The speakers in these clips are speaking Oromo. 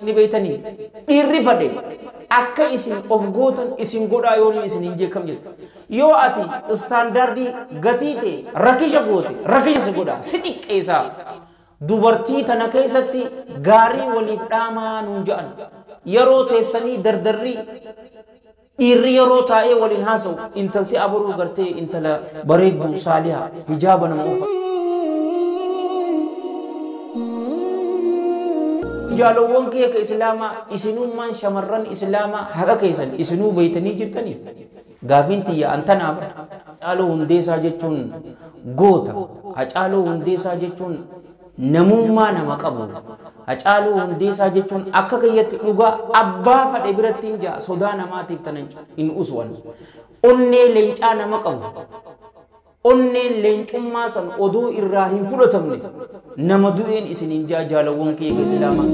Ni beeytanii dhiirri fadhe akka isin of gootan isin godhaa yoon isin hin jeekam jettu. Yoo ati istaandaardii gatii ta'e rakisha goote rakisha si godhaa si xiqqeessaa. Dubartii tana keessatti gaarii waliif dhaamaa nuun ja'an. Yeroo teessanii dardarrii dhiirri yeroo taa'ee waliin haasa'u intalti abaruu gartee intala bareedduu saaliha hijaaba nama uffata. Jaalowwan kee ka islaamaa isinummaan shamarran islaamaa haqa keessan isinuu beeytanii jirtanii. Gaafiin tiyya an tanaaf Hacaaluu Hundeessaa jechuun goota. Hacaaluu Hundeessaa jechuun namummaa nama qabu. Hacaaluu Hundeessaa jechuun akka kiyyatti dhugaa abbaa fadhe biratti hin jaa sodaa namaatiif tana hin usuwan. Onnee leencaa nama qabu. Onneen leencummaa san odoo irraa hin fudhatamne nama du'een isiniin jaa jaalawwan kee islaamaa.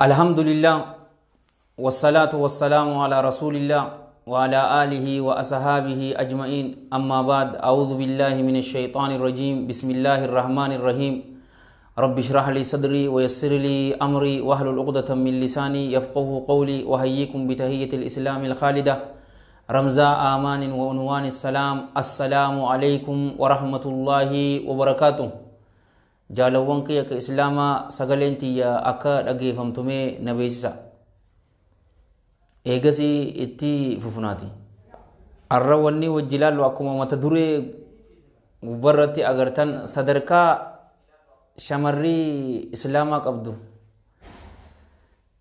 الحمد لله والصلاة والسلام على رسول الله وعلى آله وأصحابه أجمعين. أما بعد، أعوذ بالله من الشيطان الرجيم. بسم الله الرحمن الرحيم. رب اشرح لي صدري ويسر لي أمري واحلل عقدة من لساني يفقه قولي. وأحييكم بتحية الإسلام الخالدة رمزا آمان وعنوان السلام. السلام عليكم ورحمة الله وبركاته. Jaalawwan kiyya ka islaamaa sagaleen tiyya akka dhageeffamtumee na beeksisa. Eegasii itti fufunaati. Arra wanni wajji ilaallu akkuma mata duree gubbarratti agartan sadarkaa shamarrii islaamaa qabdu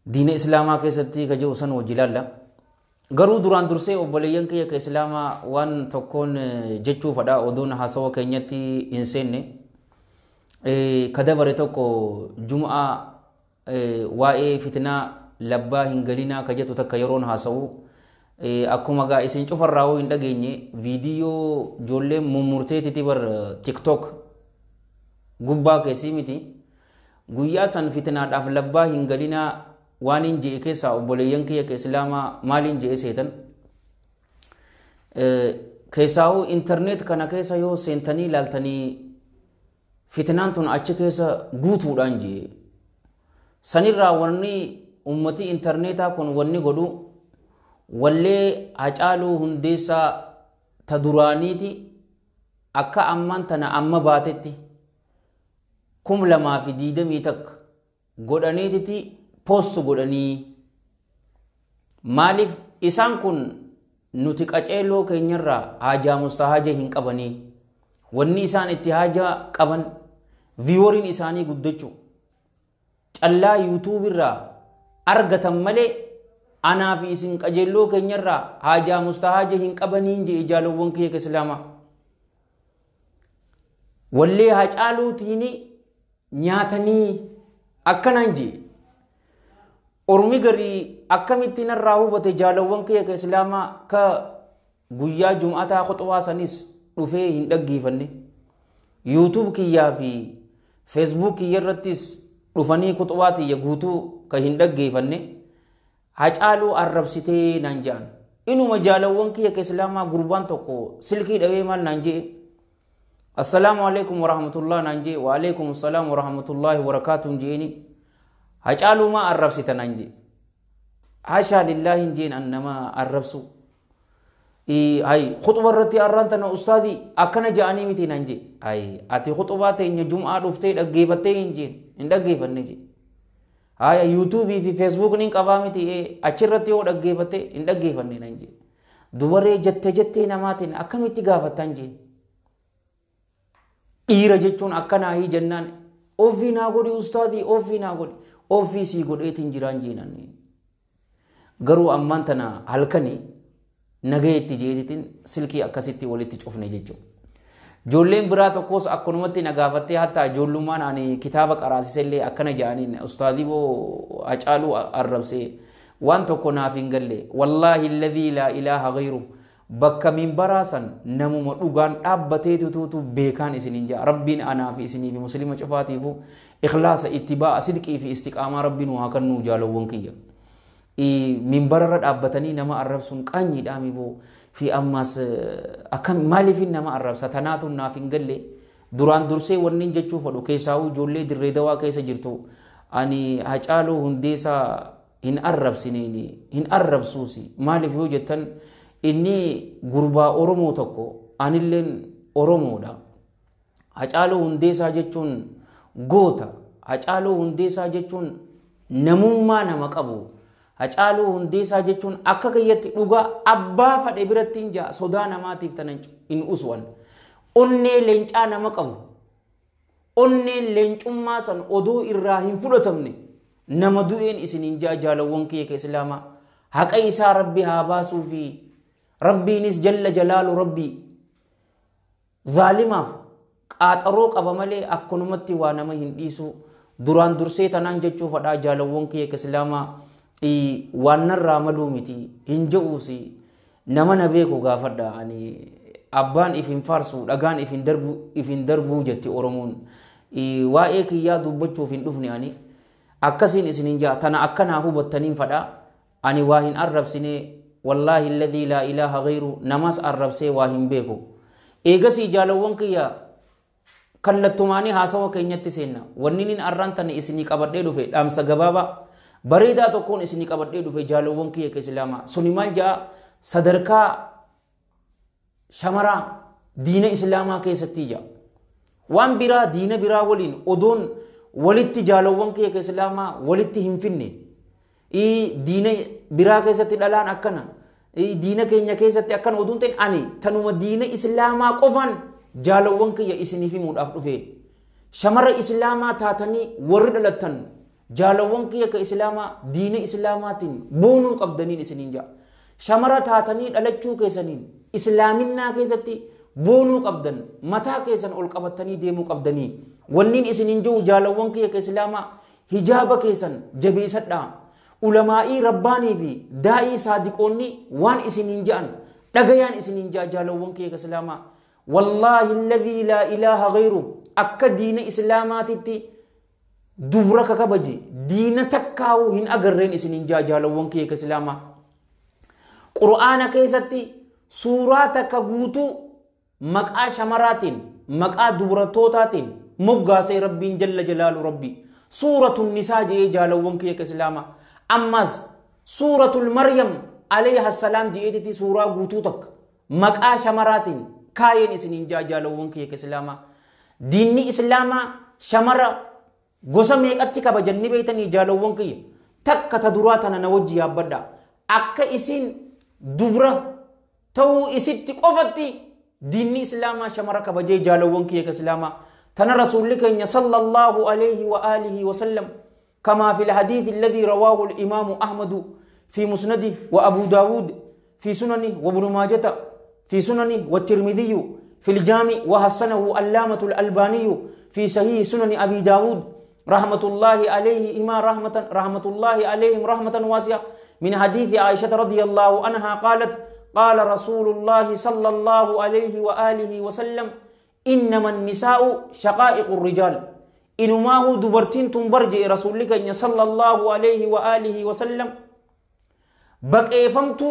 diina islaamaa keessatti ka jiru san wajji ilaalla. Garuu duraan dursee obboleeyyan kiyya ka islaamaa waan tokkoon jechuu fadha oduun haasawa keenyatti hin seenne. Ka dabare tokko jum'aa waa'ee fitnaa labbaa hin galinaa ka jettu takka yeroon haasa'u akkuma gaa isin cufarraa hoo hin dhageenye viidiyoo ijoolleen mummurteetiti bar TikTok gubbaa keessii miti guyyaa san fitnaadhaaf labbaa hin galinaa waan hin je'e keessaa obboleeyyan kiyya ka islaamaa maaliin je'e seetan keessaa'uu intarneet kana keessa yoo seentanii ilaaltanii fitnaan tun achi keessa guutuudhaan je'e. Sanirraa wanni ummati intarneetaa kun wanni godhu wallee Hacaaluu Hundeessaa ta duraaniiti akka ammaan tana amma baatetti 2021 godhaniititi poost godhanii. Maaliif isaan kun nuti qaceeloo keenyarraa haajaa mustahaaja hin qabanii. Wanni isaan itti haajaa qaban viiworiin isaanii guddachuu callaa yuutuub irraa argatan malee anaa fi isin qajeelloo keenyarraa haajaa mustahaaja hin qabaniin je'e jaalawwan kiyya ka islaamaa. Wallee Hacaaluutiin nyaatanii akkanaan je'e. Ormi garii akkamitti narraa hubate jaalawwan kiyya ka islaamaa ka guyyaa jum'ataa khuxubaa sanis dhufee hin dhaggeeffanne. yuutuub kiyyaa fi feesbuuk kiyya irrattis dhufanii khuxubaa tiyya guutuu ka hin dhaggeeffanne Hacaaluu arrabsitee naan je'an. Inuma jaalawwan kiyya ka islaamaa gurbaan tokko silkii dhawee maal naan je'e. Assalaamu alaikum warahmatullah naan je'e. Wa alaikum assalaam warahmatullahi wabarakaatuh je'eni. Hacaaluu maa arrabsita naan je'e. Hashaa lillaahi hin jeen an nama arrabsu. Hay khuxuba irratti arraan tana ustaadii akkana ja'anii miti naan jee. Hay ati khuxubaa teenya jum'aa dhuftee dhaggeeffattee hin jeen hin dhaggeeffanne jee. Haya yuutuubii fi feesbuukni qabaa miti achirratti yoo dhaggeeffattee hin dhaggeeffanne naan jee. Dubaree jette jettee namaatiin akkamitti gaafattan jeen. Dhiira jechuun akkanaa hii jennaan ofii naa godhi ustaadii ofii naa godhi ofii sii godheetiin jiraan jeenan. Garuu ammaan tana halkanii nagayetti jeetitiin silkii akkasitti walitti cufne jechuudha. Ijoolleen biraa tokkos akkanumatti na gaafattee hatta ijoollummaan ani kitaaba qaraasisellee akkana jedhaniin ustaadii boo Hacaaluu arrabsee waan tokko naaf hin galle. Wallaahi alladhii laa ilaaha ghayru bakka minbaraa san namuma dhugaan dhaabbateetutuutu beekaan isiniin jedha. Rabbiin anaa fi isinii fi muslima cufaatiifu Ikhlaasa, ittibaa'a, sidqii fi istiqaamaa Rabbi nu haa kennu jaalawwan kiyya. Minbararra dhaabbatanii nama arrabsuun qaanyiidhaa miboo fi ammas akkam maaliifin nama arrabsa tanaatu naaf hin galle. Duraan dursee wanni jechuu fedhu keessaa'uu ijoollee Dirree Dawaa keessa jirtu, ani Hacaaluu Hundeessaa hin arrabsineeni, hin arrabsuusi. Maaliif yoo jettan, inni gurbaa Oromoo tokko, anilleen Oromoodha. Hacaaluu Hundeessaa jechuun goota. Hacaaluu Hundeessaa jechuun namummaa nama qabu. Hacaaluu Hundeessaa jechuun akka kiyyatti dhugaa abbaa fadhe biratti hin jaa, sodaa namaatiif tana hin usuwan. Onnee leencaa nama qabu. Onneen leencummaa san odoo irraa hin fudhatamne nama du'een isin hin jaa jaalawwan kiyya ka Islaamaa. Haqa isaa Rabbi haa baasuu fi Rabbiinis jalla jalaalu Rabbi zaalimaaf qaaxaroo qaba malee akkanumatti waa nama hin dhiisu. Duraan dursee tanaan jechuu fadhaa jaalawwan kiyya ka Islaamaa, waan narraa maluu miti hin je'uusi, nama na beeku gaafadha. Ani abbaan if hin faarsu, dhagaan if hin darbu if hin darbuu jetti Oromoon. Waa'ee kiyyaa dubbachuuf hin dhufne ani. Akkasiin isin hin jaa, tana akkanaa hubattaniin fadha. Ani waa hin arrabsine, wallaahi alladhii laa ilaaha ghayru, namas arrabsee waa hin beeku. Eegasii jaalawwan kiyya, kallattumaanii haasawa keenyatti seenna. Wanni nin arraan tana isinii qabadhee dhufe dhaamsa gabaabaa bareedaa tokkoon isinii qabadhee dhufe jaalawwan kiyya ka Islaamaa. Suni maal ja'a? Sadarkaa shamaraa diina Islaamaa keessatti ja'a. Waan biraa diina biraa waliin odoon walitti jaalawwan kiyya ka Islaamaa walitti hin finne. Diina biraa keessatti dhalaan akkana, diina keenya keessatti akkana oduun ta'in, ani tanuma diina Islaamaa qofaan jaalawwan kiyya isiniif himuudhaaf dhufe. Shamara Islaamaa taatanii warri dhalattan jaalawwan kiyya ka Islaamaa, diina Islaamaatiin boonuu qabdaniin isiniin ja'a. Shamara taatanii dhalachuu keessaniin Islaaminaa keessatti boonuu qabdan, mataa keessan ol qabattanii deemuu qabdanii. Wanniin isiniin jiru jaalawwan kiyya ka Islaamaa, hijaaba keessan jabeessadhaa. Ulamaa'ii rabbaanii fi daa'ii saadiqoonni waan isiniin ja'an dhagayaan isiniin ja'a jaalawwan kiyya ka Islaamaa. Wallaahi alladhii laa ilaaha ghayru, akka diina Islaamaatitti dubra ka kabaje diina takkaa'uu hin agarreen isiniin ja'a jaalawwan kiyya ka Islaamaa. Qur'aana keessatti suuraa takka guutuu maqaa shamaraatiin, maqaa dubartootaatiin moggaasee Rabbiin jalla jalaalu Rabbi. Suuratun Nisaa jedhee jaalawwan kiyya ka Islaamaa. Ammas Suuratul Maryam alayha salaam jedheetiti suuraa guutuu takka maqaa shamaraatiin kaayeen isiniin jaa jaalawwan kiyya ka Islaamaa. Diinni Islaamaa shamara gosa meeqatti kabajan ni beeytanii jaalawwan kiyya? Takka ta duraa tana na wajji yaabbadha. Akka isin dubra ta'uu isitti qofatti diinni Islaamaa shamara kabajee jaalawwan kiyya ka Islaamaa. Tana Rasuulli keenya sallallahu alayhi wa alihi wa sallam, كما في الحديث الذي رواه الإمام أحمد في مسنده وأبو داود في سننه وابن ماجة في سننه والترمذي في الجامع وحسنه علامة الألباني في صحيح سنن أبي داود رحمة الله عليه إما رحمة رحمة الله عليهم رحمة واسعة، من حديث عائشة رضي الله عنها قالت: قال رسول الله صلى الله عليه وآله وسلم: إنما النساء شقائق الرجال. إنما هو دبرتين تنبرج رسولك صلى الله عليه وآله وسلم بقيفمتو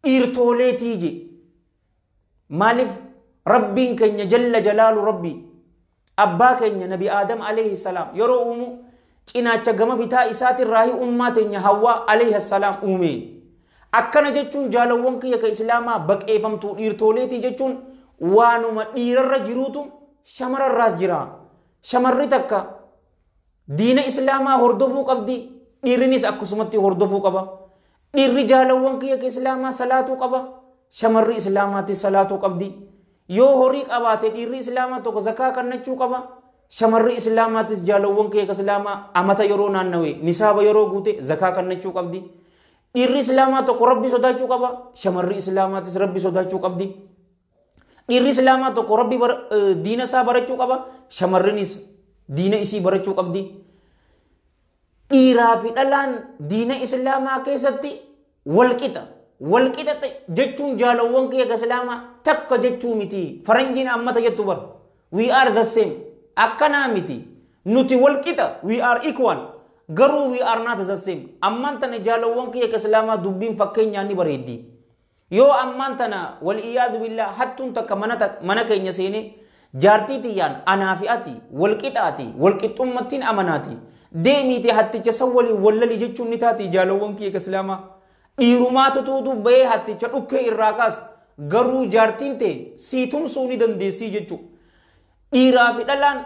إرتوليتي جي. مالف ربين كن جل جلال ربي أبا كن نبي آدم عليه السلام يرو أمو cinaacha gama bitaa isaatirraahi ummaa teenya Hawwaa alayhi salaam uume. Akkana jechuun jaalawwan kiyya ka Islaamaa, baqeeffamtuu dhiirtoleetii jechuun waanuma dhiirarra jiruutu shamararraas jira. Shamarri takka diina Islaamaa hordofuu qabdi, dhiirrinis akkasumatti hordofuu qaba. Dhiirri jaalawwan kiyya ka Islaamaa salaatuu qaba, shamarri Islaamaatis salaatuu qabdi. Yoo horii qabaate dhiirri Islaamaa tokko zakaa kennachuu qaba. Shamarri Islaamaatis jaalawwan kiyya ka Islaamaa amata yeroo naannawe, nisaaba yeroo guute zakaa kennachuu qabdi. Dhiirri Islaamaa tokko Rabbi sodaachuu qaba, shamarri Islaamaatis Rabbi sodaachuu qabdi. Dhiirri Islaamaa tokko Rabbi diina isaa barachuu qaba, shamarrinis diina isii barachuu qabdi. Dhiiraa fi dhalaan diina Islaamaa keessatti walqixa. Walqixa jechuun jaalawwan kiyya ka Islaamaa takka jechuu miti. Faranjiin ammata jettu bar. We are the same. Akkanaa miti. Nuti walqixa, we are equal, garuu we are not the same. Ammaan tana jaalawwan kiyya islaamaa, dubbiin fakkeenyaan ni bareeddi. Yoo ammaan tana, wal iyyaadu billaa, hattuun takka mana keenya seenee jaartii tiyyaan anaa fi ati walqixaati, walqixxummattiin amanaati, deemiiti hatticha san waliin wallali jechuun ni taati? Jaalawwan kiyya islaamaa, dhiirumaatu tuutu bahee hatticha dhukkee irraa kaasa. Garuu jaartiin ta'e sii tumsuu ni dandeessii jechuudha. Dhiiraa fi dhalaan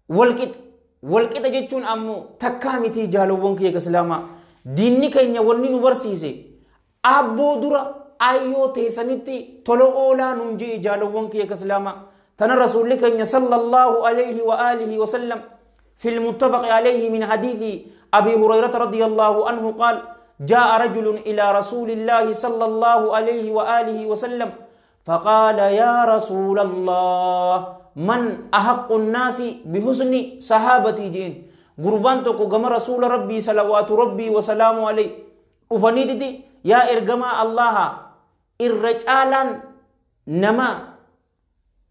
walqixa. Walqixa jechuun ammoo takkaa mitii, jaalawwan kiyya islaamaa. Diinni keenya wanni nu barsiise abboo dura ayyoo teessanitti tola oolaa nuun jee, jaalawwan kiyya islaamaa. Tana rasuulli keenya sallallahu alayhi wa alihi wa sallam في المتفق عليه من حديث أبي هريرة رضي الله عنه قال: جاء رجل إلى رسول الله صلى الله عليه وآله وسلم فقال: يا رسول الله، من أحق الناس بحسن صحابتي؟ جين قربان تكو كما رسول ربي صلوات ربي وسلامه عليه أفنيتي: يا إرجما الله، الرجالا نما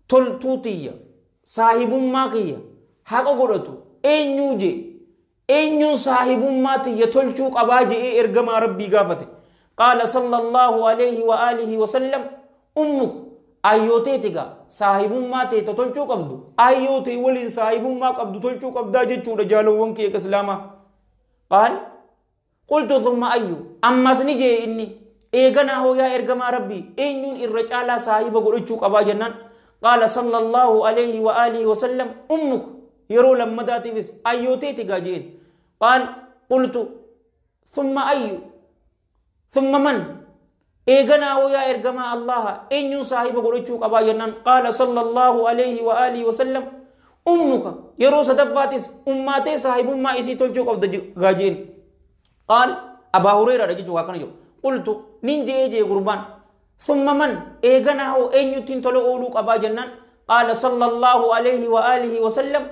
تلتوتية صاحب ماكية حق قرأتو eenyuu jee, eenyuun saahibummaa tiyya tolchuu qabaa je'ee ergamaa rabbii gaafate. Qaala sallallahu alayhi wa alihi wa sallam: ummuk, ayyooteetiga saahibummaa teeta tolchuu qabdu, ayyootee waliin saahibummaa qabdu tolchuu qabdaa jechuudha, jaalawwan kiyya islaamaa. Qaal: qultu thumma ayyu? Ammas ni jee inni, eeganaa hoo yaa ergamaa rabbii, eenyuun irra caalaa saahiba godhachuu qabaa jennaan, qaala sallallahu alayhi wa alihi wa sallam: ummuk. Yeroo lammataatiifis ayyooteeti gaa jeen. Qaal: qultu thumma ayyu, thumma man? Eeganaa hoo yaa ergamaa Allaha, eenyuun saahiba godhachuu qabaa jennaan, qaala sallallahu alayhi wa alihi wa sallam: ummuka. Yeroo sadaffaatis ummaatee saahibummaa isii tolchuu qabda gaa jeen. Qaal, Abaa Hureyraadha jechuu akkana jedhu, qultu nin jee jee gurbaan, thumma man? Eeganaa hoo eenyuttiin tola ooluu qabaa jennaan, qaala sallallahu alayhi wa alihi wa sallam: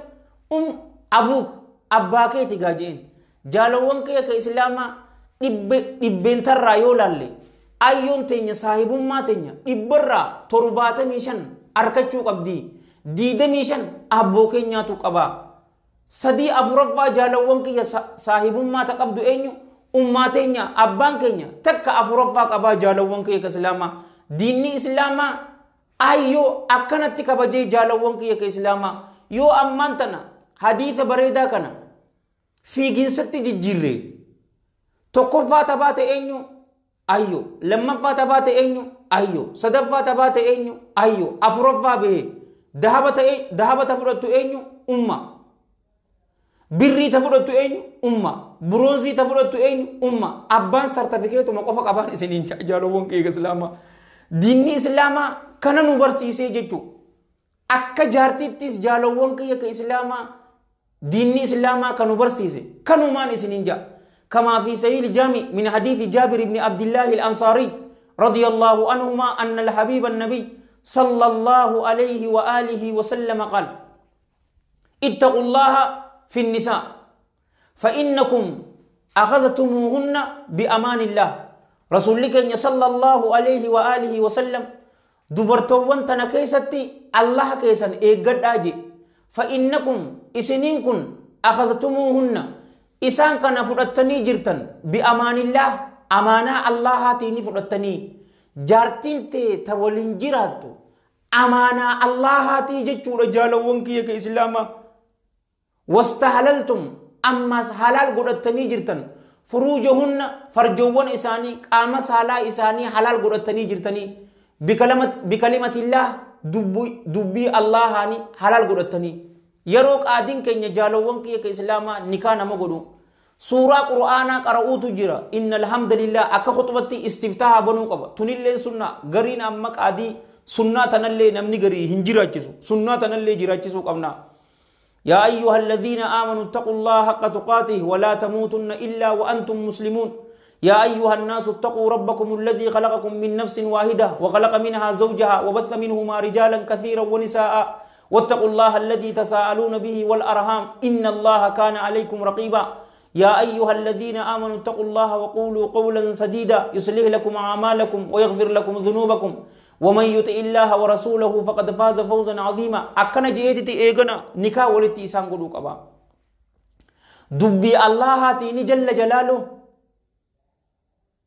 abuuk, abbaa keeti gaa jeen. Jaalawwan kee ka islaamaa, dhibbeentarraa yoo laalle ayyoon teenya saahibummaa teenya 75% arkachuu qabdi, 25 abboo keenyaatu qabaa, sadii afuraffaa jaalawwan kiyya saahibummaa ta qabdu eenyu? Ummaa teenya, abbaan keenya takka afuraffaa qabaa. Jaalawwan kiyya ka islaamaa, diinni islaamaa ayyoo akkanatti kabajee. Jaalawwan kiyya ka islaamaa, yoo ammaan tana hadiisa bareedaa kana fiiginsatti jijjiirre, tokkoffaa tabaate eenyu? Ayyo. Lammaffaa tabaate eenyu? Ayyo. Sadaffaa tabaate eenyu? Ayyo. Afuraffaa bahee dahaba ta'e, dahaba ta fudhattu eenyu? Umma. Birrii ta fudhattu eenyu? Umma. Buroonzii ta fudhattu eenyu? Umma. Abbaan sartifikeetuma qofa qabaan isiniin. Jaalawwan kiyya islaamaa, diinni islaamaa kana nu barsiisee jechuu. Akka jaartittis, jaalawwan kiyya ka islaamaa, diinni islaamaa kan nu barsiise kanumaan isiniin jaa. كما في صحيح الجامع من حديث جابر بن عبد الله الأنصاري رضي الله عنهما أن الحبيب النبي صلى الله عليه وآله وسلم قال: اتقوا الله في النساء فإنكم أخذتموهن بأمان الله. رسولك صلى الله عليه وآله وسلم dubartoowwan tana keessatti Allah keessan eeggadhaa je. فإنكم, isiniin kun, أخذتموهن, isaan kana fudhattanii jirtan, بأمان الله, amaanaa Allahaatiin fudhattanii. Jaartiin tee ta waliin jiraattu amaanaa Allahaatii jechuudha, jaalawwan kiyya ka islaamaa. واستحللتم, ammas halaal godhattanii jirtan, فروجهن, farjoowwan isaanii, qaama saalaa isaanii halaal godhattanii jirtanii, بكلمة الله, dubbii Allahaanii halaal godhattanii. Yeroo qaadiin keenya, jaalawwan kiyya ka islaamaa, nikaa nama godhu suuraa qur'aanaa qara'uutu jira. إن الحمد لله akka khutbatti istiftaaha banuu qaba. Tunillee sunnaa. Gariin amma qaadii sunnaa tanallee namni garii hin jiraachisu. Sunnaa tanallee jiraachisuu qabna. يا أيها الذين آمنوا اتقوا الله حق تقاته ولا تموتن إلا وأنتم مسلمون. يا أيها الناس اتقوا ربكم الذي خلقكم من نفس واحدة وخلق منها زوجها وبث منهما رجالا كثيرا ونساء واتقوا الله الذي تساءلون به والأرحام إن الله كان عليكم رقيبا. يا أيها الذين آمنوا اتقوا الله وقولوا قولا سديدا يصلح لكم أعمالكم ويغفر لكم ذنوبكم. ومن يطع الله ورسوله فقد فاز فوزا عظيما. أكنا جيتي إيغنا نكاح ولتي إسان قدو قبا. دبي الله تيني جل جلاله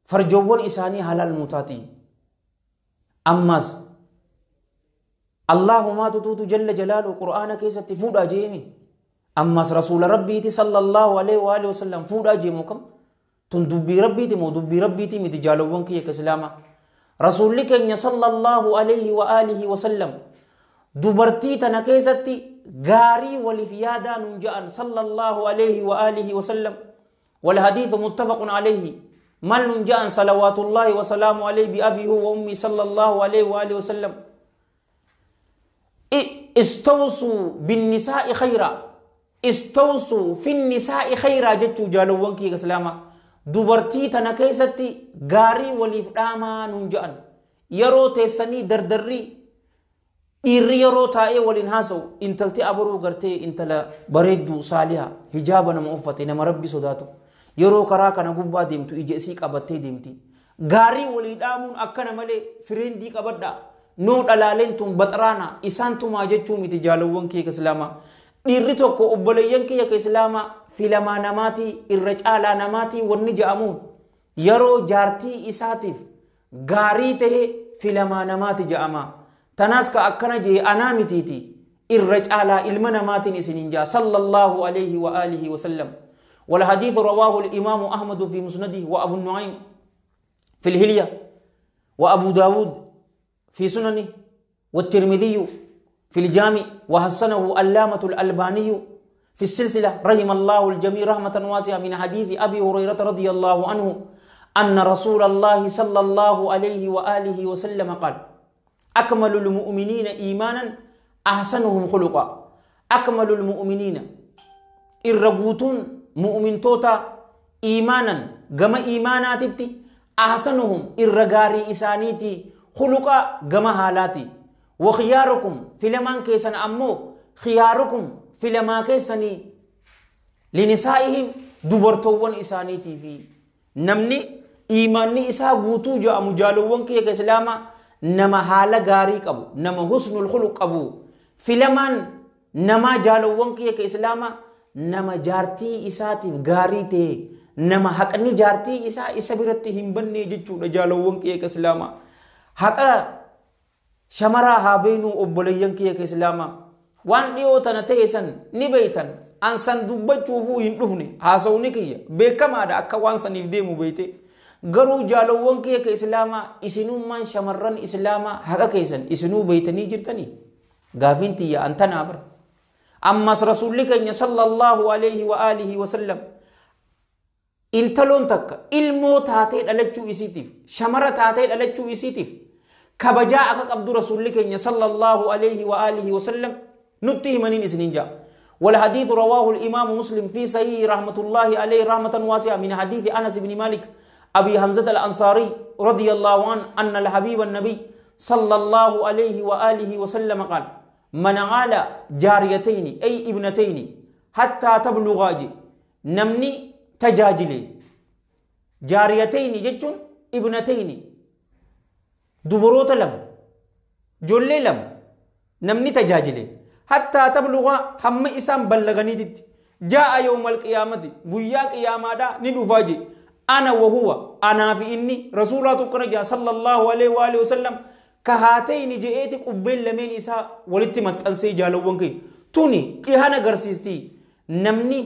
فرجوون إساني حلال موتاتي. أماس الله ما تتوت جل جلاله قرآن كيسة فودا جيمي. أماس رسول ربي صلى الله عليه وآله وسلم فودا جيمكم تندبي ربي مو دبي ربي متجالوون كي كسلاما. رسولك صلى الله عليه وآله وسلم دبرتي تنكيستي غاري ولفيادا ننجأن صلى الله عليه وآله وسلم. والحديث متفق عليه. من ننجأن صلوات الله وسلامه عليه بأبيه وأمي صلى الله عليه وآله وسلم. استوصوا بالنساء خيرا، استوصوا في النساء خيرا جتشو جالوون كي كسلاما. دبرتي تنكيستي غاري ولفداما ننجأن يرو تسني دردري dhiirri yeroo taa'ee waliin haasa'u intalti abaruu gartee intala bareedduu saaliha hijaaba nama uffate nama rabbi sodaatu yeroo karaa kana gubbaa deemtu ija isii qabattee deemti. Gaarii walii dhaamuun akkana malee firiindii qabadhaa nuu dhalaaleen tun baxraana isaan tumaa jechuu miti jaalawwan kee islaamaa. Dhiirri tokko obboleeyyan kiyya islaamaa filamaa namaatii irra caalaa namaatii wanni ja'amuun yeroo jaartii isaatiif gaarii ta'e filamaa namaati ja'ama. تناسك أكنا جي أنا متيتي الرجال علم نمات إسنين صلى الله عليه وآله وسلم. والحديث رواه الإمام أحمد في مسنده وأبو النعيم في الهلية وأبو داود في سننه والترمذي في الجامع وحسنه علامة الألباني في السلسلة رحم الله الجميع رحمة واسعة من حديث أبي هريرة رضي الله عنه أن رسول الله صلى الله عليه وآله وسلم قال: أكمل المؤمنين إيمانا أحسنهم خلقا. أكمل المؤمنين الرغوتون مؤمن توتا إيمانا جما إيماناتي أحسنهم الرغاري إسانيتي خلقا جما حالاتي. وخياركم في لمن كيسن أمو خياركم في لما كيسني لنسائهم دبرتوون إسانيتي في نمني إيماني إسا غوتو جا مجالوون كي كسلاما نما حالة غاري قبو نما حسن الخلق قبو فيلمان نما جالوون كي كإسلاما نما جارتي إساتي غاري تي نما حقني جارتي إسا إسا برتي همبني جچو جالوون كي كإسلاما حقا شمرا هابينو أبوليين كي كإسلاما وان ديو تنتيسن نبيتن أنسان دبچوفو هندفني حاسوني كي بكما دا أكا وانسان يفديمو بيتي garuu jaalawwan kee ka islaamaa isinummaan shamarran islaamaa haqa keessan isinuu beeytanii jirtanii gaafiin tiyya antanaa bara. Ammas rasuulli keenya sallallahu alayhi wa alihi wa sallam intaloon takka ilmoo taatee dhalachuu isiitiif shamara taatee dhalachuu isiitiif kabajaa akka qabdu rasuulli keenya sallallahu alayhi wa alihi wa sallam nutti himaniin isiniin ja'a. والحديث رواه الإمام مسلم في صحيح رحمة الله عليه رحمة واسعة من حديث أنس بن مالك أبي حمزة الأنصاري رضي الله عنه أن الحبيب النبي صلى الله عليه وآله وسلم قال: من عال جاريتين أي ابنتين حتى تبلغا نمني تجاجلي جاريتين جتون ابنتين دبروت لم جولي لم نمني تجاجلي حتى تبلغا هم إسام بلغني جاء يوم القيامة قيا قيامة دا ندفاجي أنا وهو أنا في إني رسول الله صلى الله عليه وآله وسلم كهاتين جئتك قبل لمن إسا ولدت متأنسي جالوونكي توني إهانا غرسيستي نمني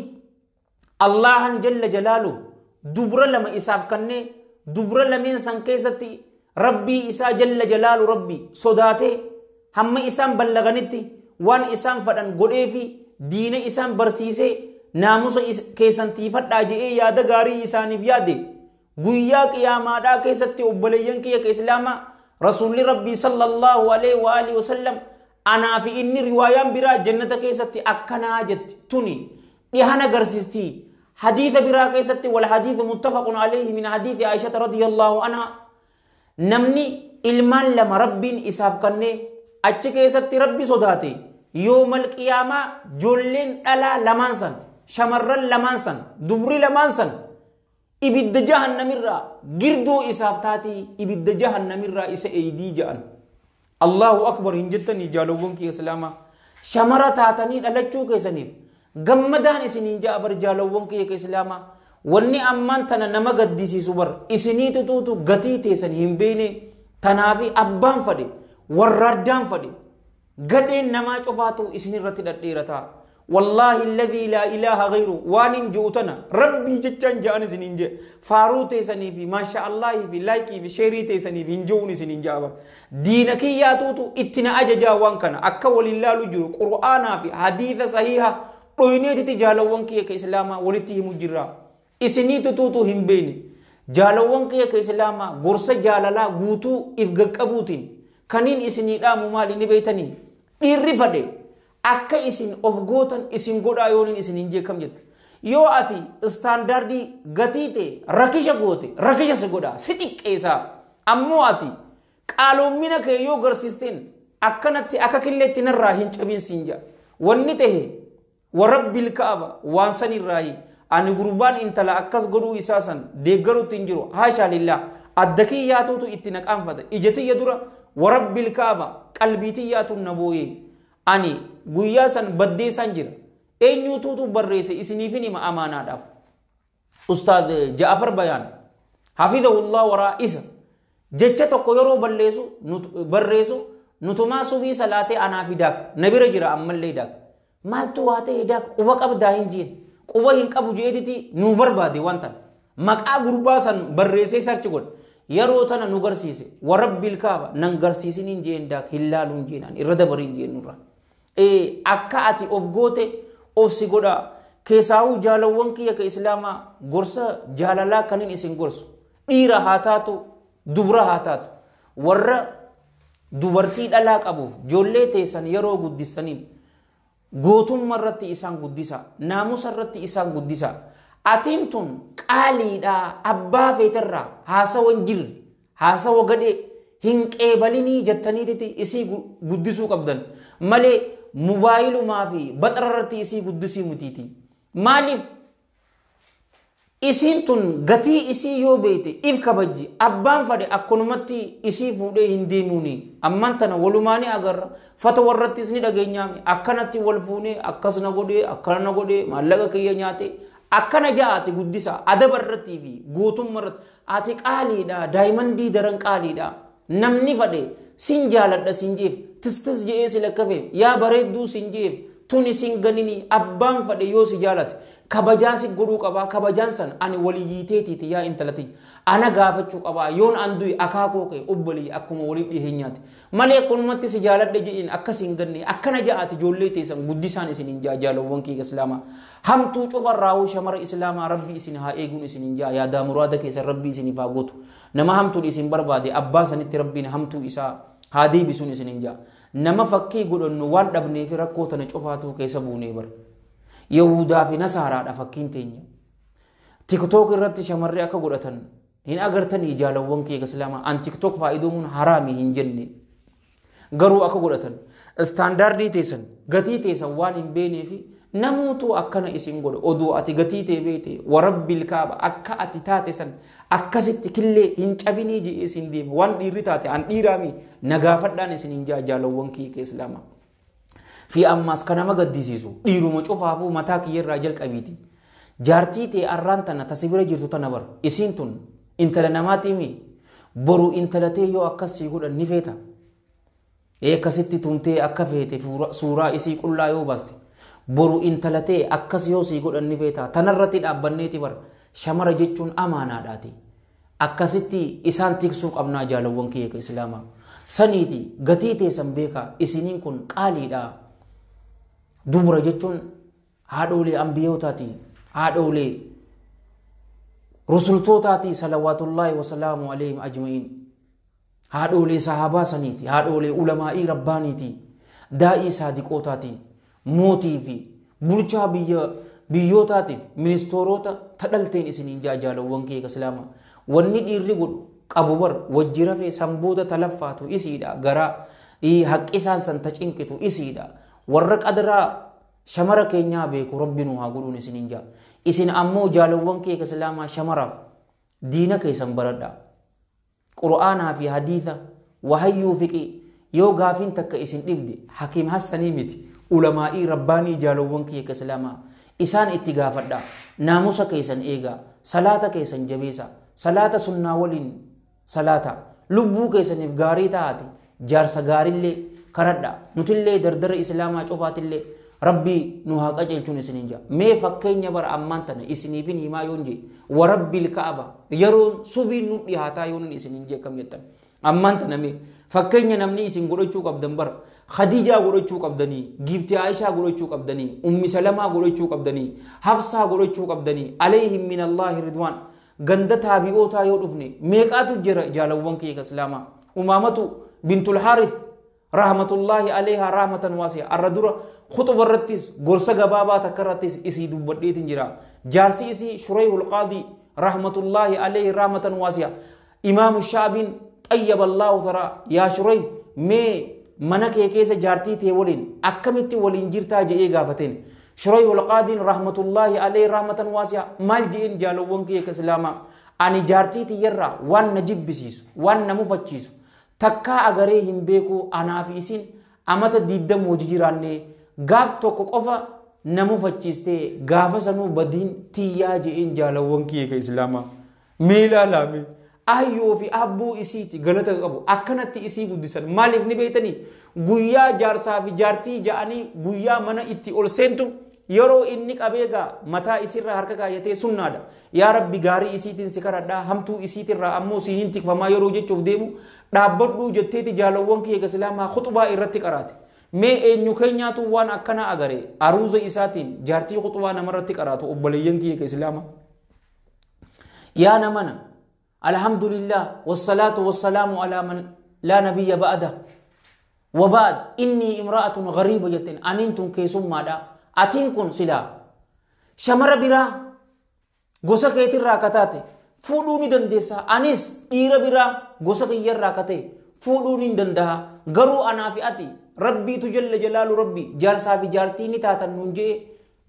الله جل جلاله دبر لما إساف كني دبر لمن سنكيستي ربي إسا جل جلاله ربي صداته هم إسام بلغنتي وان إسام فدن قديفي دين إسام برسيسي ناموس كيسان تيفت أجئ يا دغاري إساني فيادي قويا قياما دا كيستي أبليين كي كإسلاما رسول ربي صلى الله عليه وآله وسلم أنا في إني روايان برا جنة كيستي أكنا جت توني إهانا غرسيستي حديث برا كيستي والحديث متفق عليه من حديث عائشة رضي الله عنها نمني إلمان لما ربين إساف كني أتش كيستي ربي صداتي يوم القيامة جولين ألا لمانسن شمرن لمانسن دبري لمانسن ibidda jahannamirraa girdoo isaaf taatii ibidda jahannamirraa isa eeydii ja'an. Allahu akbar hin jettanii jaalawwan kiyya islaamaa. Shamara taatanii dhalachuu keessaniif gammadaan isiniin ja'a bar jaalawwan kiyya islaamaa. Wanni ammaan tana nama gaddisiisu bar isinii tutuutu gatii teessan hin beekne tanaafi abbaan fadhe warraaddaan fadhe gadheen namaa cufaatu isinirratti dhadheerataa. Wallaahi alladhii laa ilaaha ghayru waan hin ji'u tana rabbii jechaan ja'an isiniin jedhe faaruu teessanii fi maasha Allaahii fi laayikii fi sheerii teessaniif hin ji'uun isiniin ja'a bar. Diina kiyyaatuutu itti na ajajaa waan kana akka waliin laalu jiru qur'aanaa fi hadiisa sahiiha dhoyneetiti jaalawwan kiyya ka islaamaa walitti himu jirra. Isinii tutuutu hin beekne jaalawwan kiyya ka islaamaa gorsa jaalalaa guutuu if gaqqabuutiin kaniin isinii dhaamu maali ni beeytanii dhiirri fadhe akka isin of gootan isin godhaa yooniin isin hin jeekam jette. Yoo ati istaandaardii gatii ta'e rakisha goote rakisha si godhaa si xiqqeessaa ammoo ati qaaloomina kee yoo garsiisteen akkanatti akka killeetti narraa hin cabin siin jedha. Wanni ta'e warabbil ka'aba waan sanirraayi ani gurbaan intala akkas godhuu isaa san deeggaruutti hin jiru haashaa lillaa adda kiyyaatuutu itti na qaanfata ija tiyya dura warabbil ka'aba qalbii tiyyaatu na booyee ani guyyaa san baddeessaan jira eenyuutuutu barreesse isiniifin hima amaanaadhaaf. Ustaad Ja'afar Bayaan hafidahullah waraa isa jecha tokko yeroo balleessu barreessu nutumaa subii salaatee anaa fi daak na bira jira ammallee daak maaltu waa ta'e daak quba qabdaa hin jeen quba hin qabu jeetiti nu barbaade waan tan maqaa gurbaa san barreessee sarchi godhe yeroo tana nu garsiise warabbil kaaba nan garsiisiniin jeen daak hin laaluun jeenaan irra dabariin jeen nurra. Akka ati of goote of si godhaa keessaawuu jaalawwan kiyya ka islaamaa gorsa jaalalaa kanin isin gorsu dhiira haa taatu dubra haa taatu warra dubartii dhalaa qabuuf ijoollee teessan yeroo guddisaniin gootummaa irratti isaan guddisa naamusa irratti isaan guddisa atiin tun qaaliidha abbaa feeterraa haasawa hin jirre haasawa gadhee hin qeebalinii jettaniititi isii guddisuu qabdan malee mobaayilumaa fi baxara irratti isii guddisii mitiiti. Maaliif isiin tun gatii isii yoo beekte if kabajji abbaan fadhe akkanumatti isii fuudhee hin deemuuni ammaan tana walumaanii agarra fata warrattis ni dhageenyaami akkanatti wal fuunee akkas na godhee akkana na godhee maallaqa kiyya nyaate akkana ja'a ati guddisa adaba irrattii fi gootummaa irratti ati qaaliidha daayimandii daran qaaliidha namni fadhe sin jaaladha sin jeef tistis je'ee si lakkafe yaa bareedduu sin jeef tuni sin ganini abbaan fadhe yoo si jaalate kabajaa si godhuu qabaa kabajaan san ani waliyyiiteetiiti yaa intalati ana gaafachuu qabaa yoon an du'e akaakoo ka'e obbolii akkuma waliif dhiheenyaati malee akkanumatti si jaaladhe je'in akkas hin ganne akkana ja'aati ijoollee teessan guddisaan isin hin ja'a jaalawwan kiyya islaamaa hamtuu cufarraawuu shamara islaamaa rabbi isin haa eeguun isin hin ja'a yaadaa muraada keessan rabbi isiniif haa gootu nama hamtuun isin barbaade abbaa sanitti rabbiin hamtuu isaa haa deebisuun isin hin ja'a nama fakkii godhannu waan dhabnee fi rakkoo tana cufaatuu keessa buunee bara. Yahudaa fi Nasaaraadha fakkiin teenya. Tiktook irratti shamarree akka godhatan hin agartanii jaalawwan kee islaamaa an tiktook faayidoomuun haraami hin jenne garuu akka godhatan istaandaardii teessan gatii teessan waan hin beeknee fi namootu akkana isin godhe oduu ati gatii tee beekte warabbil kaaba akka ati taate san akkasitti killee hin cabinii je'ee isin deema waan dhiirri taate an dhiiraami nagaafadhaan isin hin jaa jaalawwan kee islaamaa. Fi ammaas kan nama gaddisiisu dhiiruma cufaafuu mataa kiyyarraa jalqabiiti. Jaartii ta'e arraan tana tasi bira jirtu tana bara isiin tun intala namaatiimi boru intala ta'e yoo akkas sii godhan ni feeta. Akkasitti tumtee akka feete suuraa isii qullaa yoo baaste boru intala ta'e akkas yoo sii godhan ni feeta tanarratti dhaabbanneeti bara shamara jechuun amaanaadhaati. Akkasitti isaan tiksuu qabnaa jaalawwan kiyya islaamaa. Saniiti gatii teessan beekaa isiniin kun qaaliidha. Dubra jechuun haadholee ambiyootaati haadholee rusultootaati salawaatullaahi wasalaamu alayhim ajma'iin haadholee sahaabaa saniiti haadholee ulamaa'ii rabbaaniiti daa'ii saadiqootaati mootii fi bulchaa biyyootaatiif ministoorota tadhalteen isiniin jaalawwan kee islaamaa wanni dhiirri godhu qabu bar wajji rafee sanboota talaffaatu isiidha garaa haqqi isaan san tacinqitu isiidha. Warra qadaraa shamara keenyaa beeku rabbi nu haa godhuun isiniin jaa. Isin ammoo jaalawwan kee islaamaa shamaraaf diina keessan baradha. Qur'aanaa fi hadiisa wahayyuu fiqii yoo gaafiin takka isin dhibde Hakiim Hassanii miti ulamaa'ii rabbaanii jaalowwan kiyya ka islaamaa isaan itti gaafadha. Naamusa keessan eegaa, salaata keessan jabeessa, salaata sunnaa waliin salaata, lubbuu keessaniif gaarii taate jaarsa gaarillee karadha. Nutillee dardara islaamaa cufaatillee Rabbii nu haa qajeelchuun isiniin jaa. Mee fakkeenya bara ammaan tana isiniifin himaa yoon jee warabbil ka'aba yeroon subiin nu dhihaataa yoon isiniin jee akkam jettan. Ammaan tana mee fakkeenya namni isin godhachuu qabdan bara Khadiijaa godhachuu qabdanii, giiftii Aishaa godhachuu qabdanii, Ummi Salamaa godhachuu qabdanii, Hafsaa godhachuu qabdanii, alayhim min Allaahi ridwaan. Ganda taabi'ootaa yoo dhufne meeqaatu jira jaalawwan kiyya islaamaa. Umaamatu bintul Haarith rahmatullaahi alayhaa rahmatan waasi'a. Arra dura khuxuba irrattis gorsa gabaabaa takka irrattis isii dubbadheetin jira. Jaarsi isii Shurayhul Qaadii rahmatullaahi alayhi rahmatan waasi'a. Imaamu Shaabiin xayyaba Allaahu taraa yaa Shurayh mee mana kee keessa jaartii tee waliin akkamitti waliin jirtaa je'ee gaafateen. Shurayhul Qaadiin rahmatullaahi alayhi rahmatan waasi'a maal je'een jaalowwan kiyya ka islaamaa ani jaartii tiyyarraa waan na jibbisiisu waan na mufachiisu takkaa agaree hin beeku anaa fi isin amata 20 hojii jiraannee gaaf tokko qofa na mufachiistee gaafa sanuu badiin tiyyaa je'een jaalawwan kiyya ka islaamaa. Mee ilaalaa mee ayyoo fi abbuu isiiti galata qabu akkanatti isii guddisan maaliif ni beektanii guyyaa jaarsaa fi jaartii ja'anii guyyaa mana itti ol seentu yeroo inni qabee gaa mataa isirraa harka kaayyatee sunnaadha. Yaa Rabbi gaarii isiitiin si kadhadhaa hamtuu isiitirraa ammoo siiniin tikfamaa yeroo jechuuf deemu dhaabbadhuu jetteeti jaalawwan kiyya islaamaa khuxubaa irratti qaraate. Mee eenyu keenyaatu waan akkanaa agare aruuza isaatiin jaartii khuxubaa namarratti qaraatu obboleeyyan kiyya islaamaa. Yaa namana alhamdulillah wassalaatu wassalaamu alaa man laa nabiyya ba'da wa ba'd inni imra'atun ghariiba jetteen aniin tun keessummaadha. Atiin kun silaa shamara biraa gosa keetirraa akka taate fuudhuu ni dandeessa. Anis dhiira biraa gosa kiyyarraa akka ta'e fuudhuu ni danda'a. Garuu anaa fi ati Rabbiitu jalla jalaalu Rabbi jaarsaa fi jaartii ni taatan nuun je'e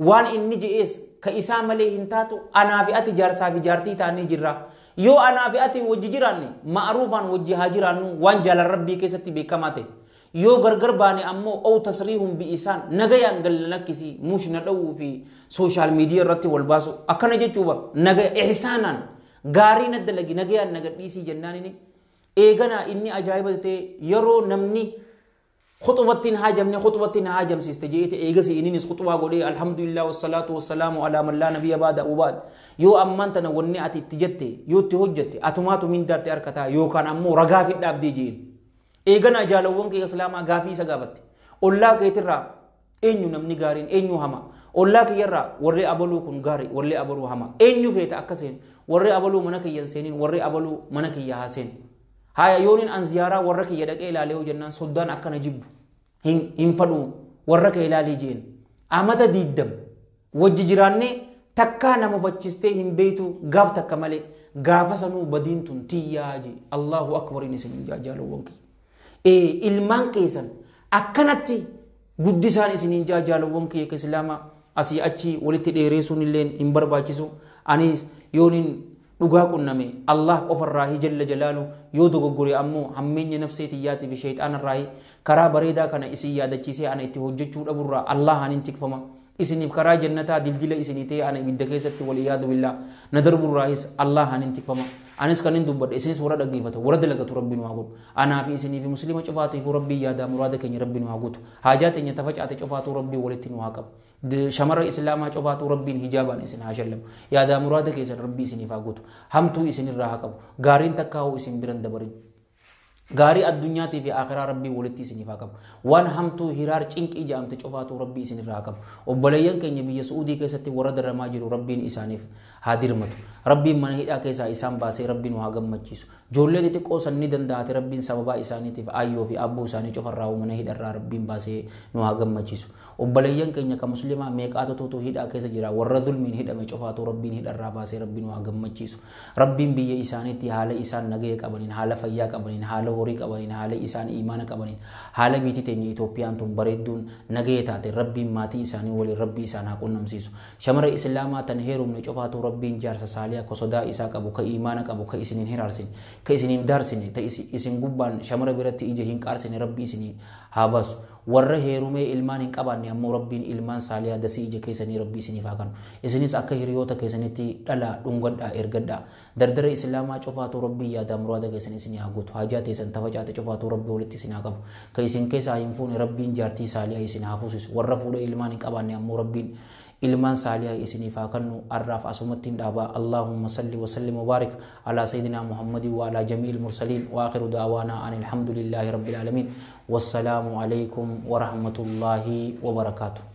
waan inni je'ees ka isaa malee hin taatu anaa fi ati jaarsaa fi jaartii taanee jirra. Yoo anaa fi ati wajji jiraanne ma'aruufaan wajji haa jiraannu waan jaalan Rabbii keessatti beekamaa ta'e. Yoo gargar baane ammoo ow tasriihun bi isaan nagayaan galla lakkisii mush na dhowuu fi sooshaal miidiyaa irratti wal baasu akkana jechuu bar nagaya ihsaanaan gaarii na dalagi nagayaan na gadhiisii jennaan inni eeganaa inni ajaa'iba ta'e yeroo namni khuxubattiin haajamne khuxubattiin haajamsiiste jeete eegasi inninis khuxubaa godhee alhamdulillah wassalaatu wassalaamu alaa man laa nabiyya ba'da wa ba'd yoo ammaan tana wanni ati itti jette yoo itti hojjette atumaatu mindaatti harkataa yookaan ammoo ragaa fidhaabdee jeen. Eeganaa jaalawwan kee islaamaa gaafii isa gaafatte. Ollaa keetirraa eenyu namni gaariin eenyu hama. Ollaa kiyyarraa warri abaluu kun gaarii warri abaluu hama. Eenyu feeta akka seenu warri abaluu mana kiyyan seeniin warri abaluu mana kiyya haa seenu. Haaya yoonin an ziyaaraa warra kiyya dhaqee ilaalee yoo jennaan soddaan akkana jibbu hin fadhuu warra kee ilaalii jeen. Amata 20 wajji jiraannee takkaa nama ufachistee hin beektu gaaf takka malee gaafa sanuu badiin tun tiyyaa jee. Allahu akbar inni isin jaalawwan kiyya. Ilmaan keessan akkanatti guddisaan isiniin jaalawwan kiyya islaamaa asii achi walitti dheereessuun illee hin barbaachisu. Anis yoonin dhugaa qunname Allah qofarraahi jalla jalaalu yoo dogoggore ammoo hammeenya nafsee tiyyaatii fi shayxaanarraahi karaa bareedaa kana isin yaadachiisee ana itti hojjechuu dhaburraa Allah anin tikfama. Isiniif karaa jannataa dildila isinii ta'e ana ibidda keessatti wal iyaadu billaa na darburraahis Allah anin tikfama. Anis kan hin dubbadhe isinis warra dhaggeeffatu warra dalagatu Rabbi nu haa godhu. Anaa fi isinii fi muslima cufaatiifuu Rabbii yaadaa muraada keenya Rabbi nu haa guutu. Haajaa teenya tafacaate cufaatuu Rabbii walitti nu haa qabu. Shamara islaamaa cufaatuu Rabbiin hijaabaan isin haa shallamu. Yaadaa muraada keessan Rabbii isiniif haa guutu. Hamtuu isinirraa haa qabu. Gaariin takkaa hoo isin biran dabarin. Gaarii addunyaatii fi akhiraa Rabbii walitti isiniif haa qabu. Waan hamtuu hiraar cinqii jedhamte cufaatuu Rabbii isinirraa haa qabu. Obboleeyyan keenya biyya Su'uudii keessatti warra daramaa jiru Rabbiin isaaniif haa dirmatu. Rabbiin mana hidhaa keessaa isaan baasee Rabbiin haa gammachiisu. Ijoollee xixiqqoo san ni danda'ate Rabbiin sababaa isaaniitiif ayyoo fi abbuu isaanii cufarraa mana hidharraa Rabbiin baasee nu haa gammachiisu. Obboleeyyan keenya ka muslimaa meeqaatu hidhaa keessa jira. Warra zulmiin hidhame cufaatu Rabbiin hidharraa baasee Rabbiin waa gammachiisu. Rabbiin biyya isaaniitti haala isaan nagaya qabaniin, haala fayyaa qabaniin, haala horii qabaniin, haala isaan imaana qabaniin, haala biyyi teenya Itoophiyaan tun bareedduun nagaya taate Rabbiin maatii isaanii waliin Rabbii isaan haa qunnamsiisu. Shamara islaamaa tan heerumne cufaatu Rabbiin jaarsa saaliyaa ka sodaa isaa qabu, ka imaana qabu, ka isiniin hiraarsine, ka isiniin daarsine, ta isin gubbaan shamara biratti ija hin qaarsine Rabbi isinii haa baasu. Warra heerumee ilmaan hin qabaanne ammoo Rabbiin ilmaan saaliyaa dasii ija keessanii Rabbi isiniif haa kennu. Isinis akka hiriyoota keessanitti dhalaa dhungadhaa ergadhaa. Dardara islaamaa cufaatu Rabbiin yaadaa muraada keessan isinii haa guutu. Hajaa teessan tafacaate cufaatu Rabbi walitti isin haa qabu. Ka isin keessaa hin fuune Rabbiin jaartii saaliyaa isin haa fuusisu. Warra fuudhee ilmaan hin qabaanne ammoo Rabbiin ilmaan saaliyaa isiniif haa kennu. Arraaf asumatti hin dhaabaa. Allahumma salli wa sallim wa barik ala sayyidina Muhammadin wa ala jami'il mursaliin wa akhiru da'waana anil hamdulillahi rabbil alamin. Wassalaamu alaykum wa rahmatullahi wa barakaatuh.